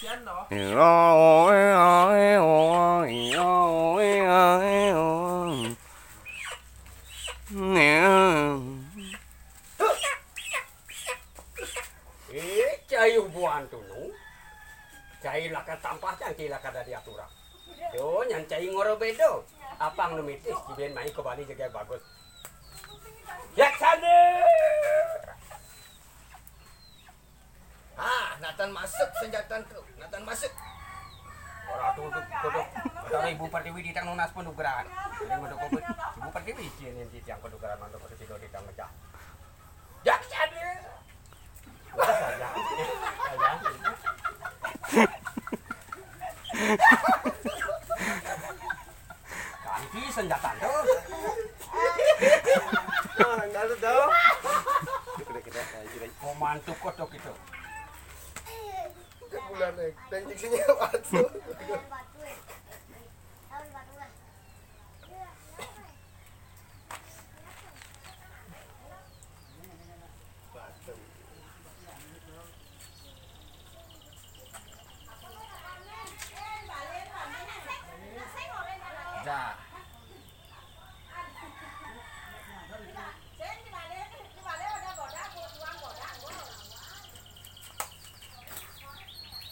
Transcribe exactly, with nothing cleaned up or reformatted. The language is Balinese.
Eh, cai buan tunu. Cai lakar tampah, cai lakar dadi aturan. Yo, nyan cai ngoro bedo. Apang nu mitis, ci ben mai ka Bali jegeg bagus. Yaksana! Ah, natan masuk senjatan tu, natan masuk. Ora tutup, tutup. Ora Ibu Pertiwi titang nunas panugrahan. Jadi, untuk Ibu Pertiwi, ci nen titang panugrahan, untuk Ibu Pertiwi titang mecah. Yaksana! Wah, sayang. Sayang. Kanti senjata tu. Oh, enggak ada tahu. Kira-kira, kira-kira. Komantu kotok itu. Bulan, eh. Dan injeksinya waktu.